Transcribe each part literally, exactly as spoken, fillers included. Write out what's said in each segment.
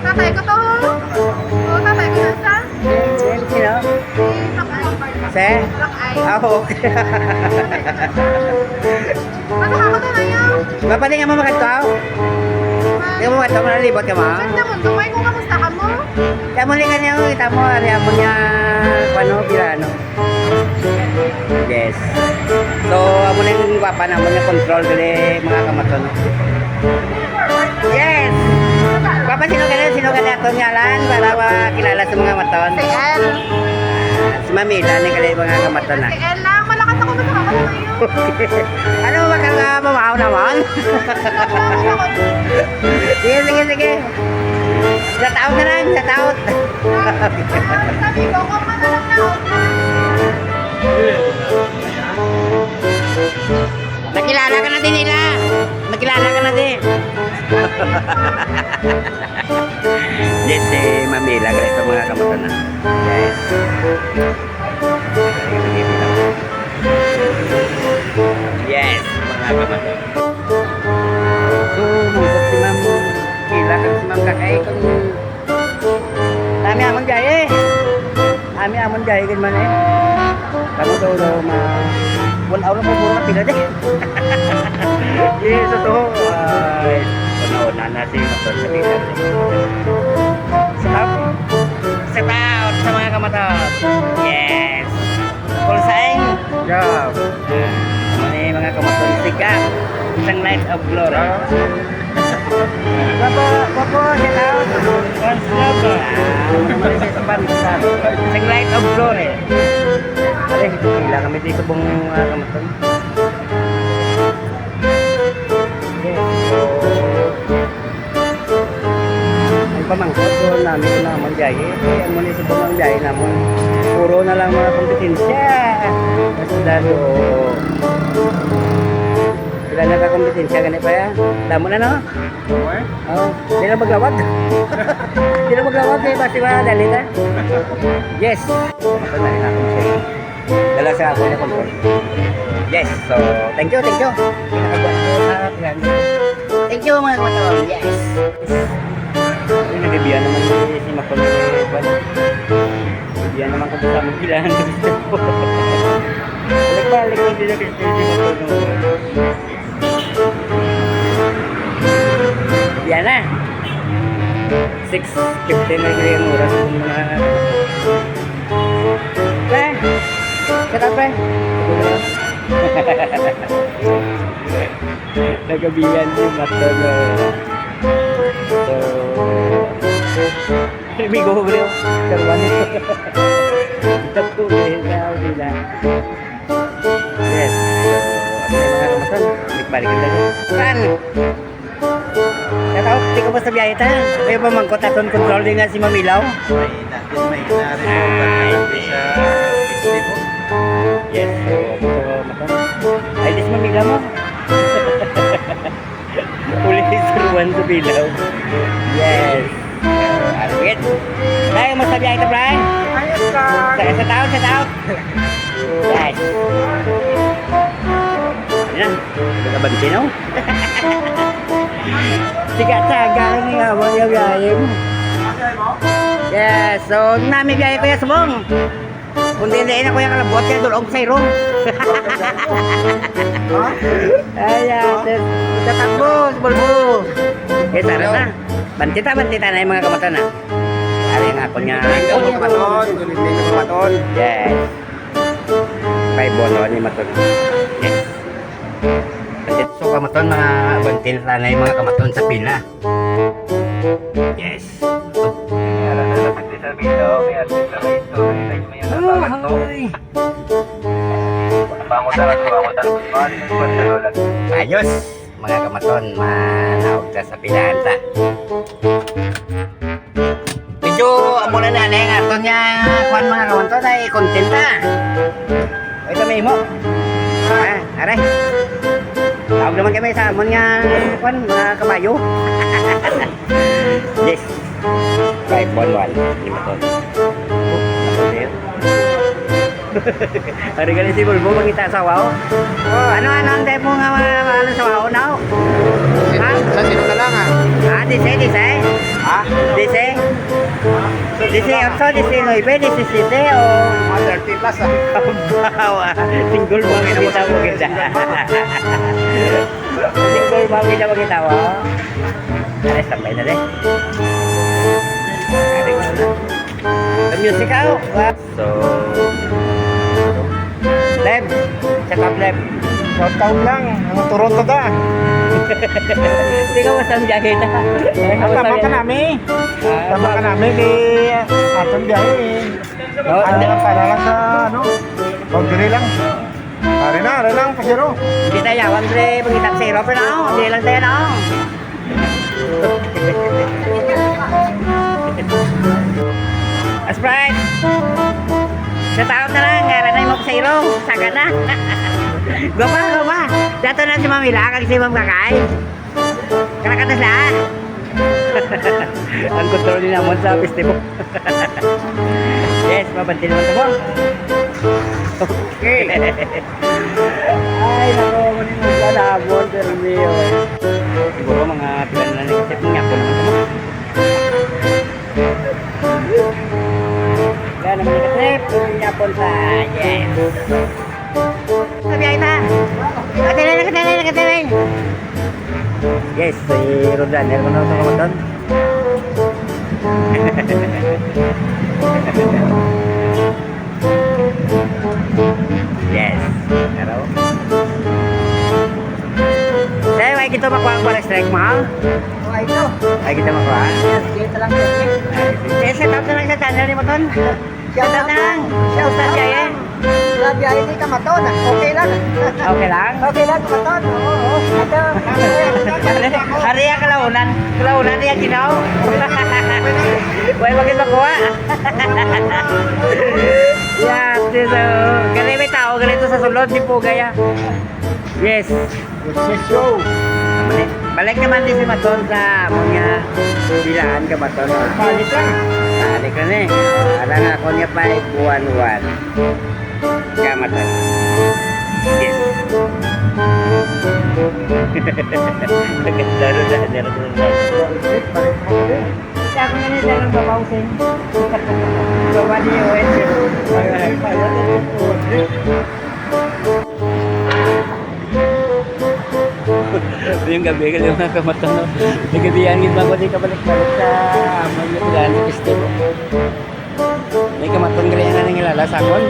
Tatay ko to. Oo, tatay ko to sa. Sino? Si Black Eye. Si? Black Eye. Ah, okay. Ano ka ko to na yun? Mapati nga mo makadto? Di mo makadto, malibot ka mo? Check naman, dumay ko, kamusta ka mo? Kaya mo likan niya, kita mo, ari mo niya, ano, Pirano. Yes. So, amo na yung gwapa na, amo na yung control dali, mga kamaton. Yes! Gwapa, sino ka na? Sino ka na? Ato niya lang, para makilala sa mga maton. Si L. Si Mamila ni kali mga kamaton na. Si L lang, malakas ako sa mga maton. Ano, magkakababaw naman? Sige, sige, sige. Shout out na lang, shout out. Sabi ko, kung ano lang na. Nakilala ka na din nila. Nakilala ka na din. Yes, si Mamila, guys, sa mga kamatanan. Yes. Yes, mga kamatanan. So, mangkot si Ma'am Kila kag si Ma'am Kakay kung nami amon biyahe. Nami amon biyahe gid man eh. Kamo daw daw ma one hour pa puro pila di. Yes, ito. Ay, una-una na si Maton sa pila. Shout out. Shout out sa mga kamaton. Yes. Full sign. Yeah. Ano ni mga kamaton? Siga. Isang light of glory. Guwapo, guwapo, shout out. Fans club, ah. Ah, ano naman siya sa fans club? Isang light of glory. Ay, pila kami dito pong mga kamaton. Yes. Ang pamangkot ko namin na amon biyahe. Kaya mo ni sa pamang biyahe namon. Puro na lang mga kompetensya. Mas dado. Sila nagkakompetensya gani pa ya. Damo na, no? Oy. Oh, di na maglawag. Di na maglawag, eh, basta madali na. Yes. Ito na rin akong share. Dala sa ako na control. Yes, so, thank you, thank you. Nakabuhat ko sa pinansin. Thank you, mga kamatawang. Yes. Ay, nagabihan naman si, si Makon ni Juan. Bihan naman ko sa among kailangan sa gusto ko. Balik-balik ko sila kay Pwede Makon. Yan na. Six fifteen na yung oras ng mga... Pre! Shut up, pre! Nagabihan yung mata na. So, may go, bro. Karwan. Ito po, eh, sa nila. Yes. So, ano yung mga kamaton? Balik-balik lang yun. Saan? Shout out, di ko pa sa biyahe ta. Kayo pa mangkot aton control din nga si Mamilaw. May natin, may nari sa festival. Yes, so, so, mata. Ay, dis Mamilaw mo. Uli si Sir Juan sa Bilaw. Yes. Arwit. Ay, mas sa biyahe ta, pre? Ayos ka. Sa, sa tao, sa tao. Yes. Ano na? Nagabantino? Siga, saga, ang nga, wala yung biyahe mo. Yes, so, nami biyahe ko, yes, mong. Kung di na, Kuya, kalabot, kaya dulog sa irong. Ha? Ay, ah, sis, tatakbo, si Bulbo. Eh, tara na. Bantita, bantita na yung mga kamaton, ah. Ari nga ako niya. Good evening, mga kamaton. Good evening, mga kamaton. Yes. Kay Bono ni Maton. Yes. So, kamaton, mga bantin, sana yung mga kamaton sa pila. Yes. Oh, hi. Ayos, mga kamaton, manaog ta sa pilahan ta. Medyo amo na na, na yung aton nga, kuwan, mga kamaton, ay content ta. Ay, kami mo. Ah, aray. Tawag naman kami sa amon nga, kuwan, mga kabayo. Yes. Five one one. Lima ton. Ari gali si Bulbo, mangita sa wow. Oh. Ano, ano ang type mo nga mga, mga ano sa wow, no? Ha? Sa sino na lang, ah? Ah, di say, di say. Ha? Dise? Dise otso, dise nuebe, dise siyete, o? Mga thirty plus, ah. Bawa. Single mom, kita mo kita. Single mom, kita mo kita mo. Ay, tambay na rin. Ang music, ah, oh. So, Lem, shut up, Lem. Shout out lang, ang Toronto da. Ikaw, basta ang jacket, ah. Ang tama ka nami. Ah, tama ka nami, di atong biyahe, eh. Oh, ano, para lang sa, ano, boundary lang. Ari na, ari lang, pasero. Hindi na yawan, pre, pagkita sa Europe, no? Hindi lang tayo, no? Sprite! Sa taon na lang, ngara na yung sa iro, saka na. Gwapa, gwapa. Dato na si Ma'am Ila, kag si Ma'am Kakay. Karakan na sila. Ang kontrol ni namon sa festival. Yes, mabanti naman ito, Bong. Okay. Ay, nako, maninugla na hapon, pero niyo. Siguro mga pila na lang yung tip niya po naman ito. Wala naman yung tip, pero niya po sa, yes. Sabi ay na. Katiling, katiling, katiling. Yes, si Rodan. Meron ko na sa kamutan. Yes. Hello. Sir, why kita makuha ang para strike mo, ha? Why ito? Ay, kita makuha. Yes, kita lang, sir. Yes, shout out na lang sa channel ni Moton. Shout out lang. Shout out lang. Grabe, ay, hindi ka maton, ah. Okay lang. Okay lang? Okay lang, maton. Oo, oo. Ito. Ari ang kalaunan. Kalaunan niya, ginaw. Why, bakit makuha? Yan, dito. Gali may tao, ganito sa sulod, di po gaya. Yes. Good show. Balik naman din si Maton sa amon nga bilaan ka, Maton, ah. Balik lang. Balik lang, eh. Para nga ako niya pa, eh, buwan, buwan. Ka, Maton. Yes. Ang ganda rin na, ang ganda rin na. Balik, balik mo din. Kasi ako na rin, dahil ang babaw sa inyo. Babaw niyo, eh. Yung gabi, gali, mga kamaton, no? Yung gabi, ang iba ko, di kabalik-balik sa amon yung pagdaan sa festival. May kamaton, gali, na nangilala sa akon.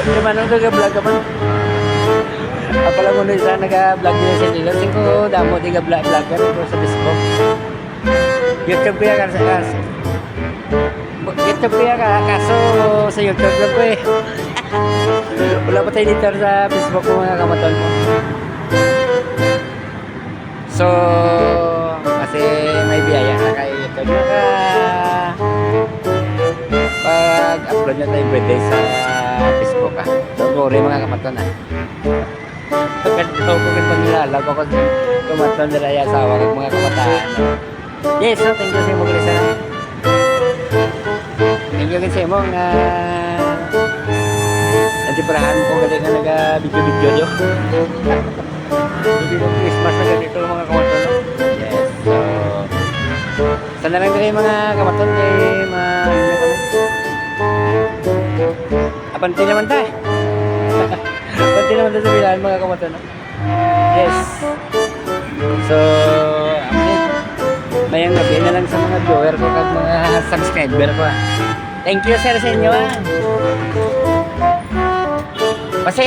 Yung manong nag-vlog ka man. Ako lang muna isa nag-vlog din sa nila. Singko damo, di ka vlog, vlogger ko sa Facebook. YouTube ko yan, kasi, kasi, YouTube ko yan, ka-, kaso sa YouTube lang ko eh. Wala pa tayo dito sa Facebook ko, mga kamaton ko. So, kasi may biyaya na kay YouTube. Naka, pag-upload na tayo everyday sa Facebook, ah. Don't worry, mga kamaton, ah. Pagkadto ko kay pangilala ko kasi kumaton nila yung asawa ng mga kabataan. Yes, so thank you sa imo, Grisel. Thank you, Grisel, mo nga nagtipurahan mo ko gali nga naga-video-video nyo. Hindi mo Christmas na ganito, mga kamaton, no? Yes, so, sana lang gali, mga kamaton, kay ma-, Abante naman ta. Abante naman ta sa bilahan, mga kamaton, no? Yes. So, okay. Mayang gabi na lang sa mga viewer ko kag mga subscriber ko, ah. Thank you, sir, sa inyo, ah. Kasi,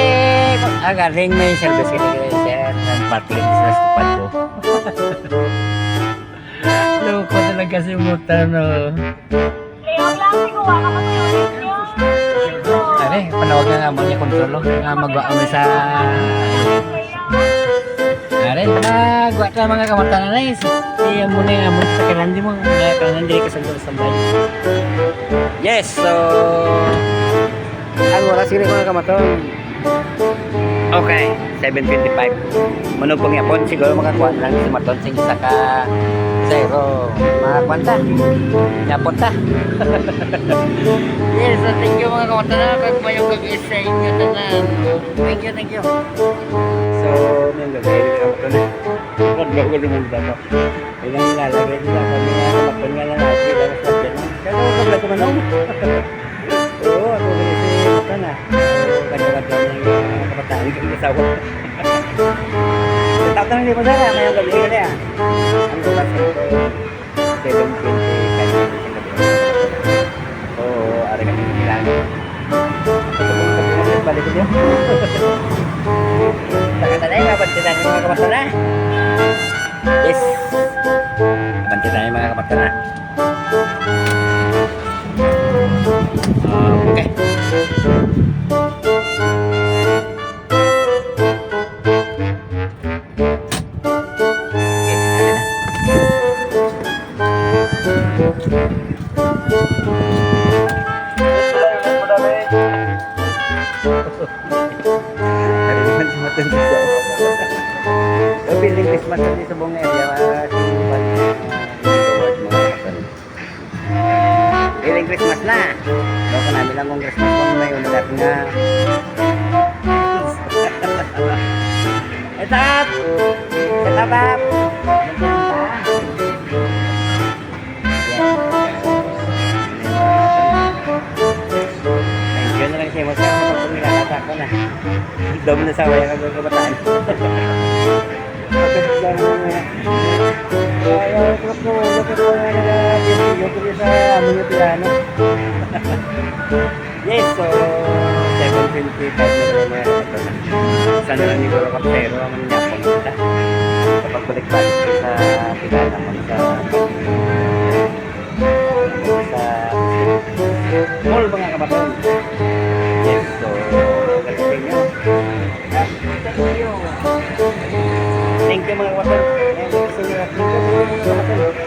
ah, galing may service ka, sir. Ang party sa tupad ko. Loko talaga si Muta, no? Kaya wala, siguro, wala ka matulog niya. Are, panawag nga nga mo niya kontrol, oh. Nga magwa kami sa, are, magwa ka, mga kamatanan, eh. Iya mo na yung amo sa kanan, di mo, mga kanan, di ka sa, sa bahay. Yes, so, ang oras ini, mga kamaton. Okay, seven twenty-five. Manong pangyapon, siguro makakuha na lang si Maton sing isa ka zero. Makakuha ta. Yapon ta. Yes, so thank you, mga kamaton, ha, kag mayong gabi sa inyo tanan. Thank you, thank you. So, mayong gabi, mga kamaton, ha. Ang gawin mo dapat. Ilang nilalagay nila kami, ano, bakit nga lang natin, ilang sa akin. Kaya ako, wala ko manong. Oo, ako rin si Matan, ah. Kanya-kanya yung, ah, kabataan ko, yung asawa. Tapos hindi mo sana, may gabi ka niya. Ang oras ko, seven twenty-five. Oo, ari kami lang. Balik ko. Baka na lang, mabantay na yung mga kabataan na. Yes. Bantay na yung mga kabataan na. Ah, okay. Narinig si Matan sa kuwan. Ang building Christmas sa buong area, ah, si Juan, ah, Juan, mga kapatid. Merry Christmas na. Daw ko namin lang kung Christmas kung may umagat nga. Ito, up! Ito, up! Thank you na lang sa imo sa pagpangilala sa ako na. Dom na sa wala ka kabataan. Yes, so, seven twenty-five na lang, mga kapatid. Sana lang siguro kapsero ang mangyapon kita. Kapag balik-balik sa kilala mo sa sa mall, mga kabaton. Yes, so, galing ninyo. Thank you, mga kabaton. Thank you, mga kabaton.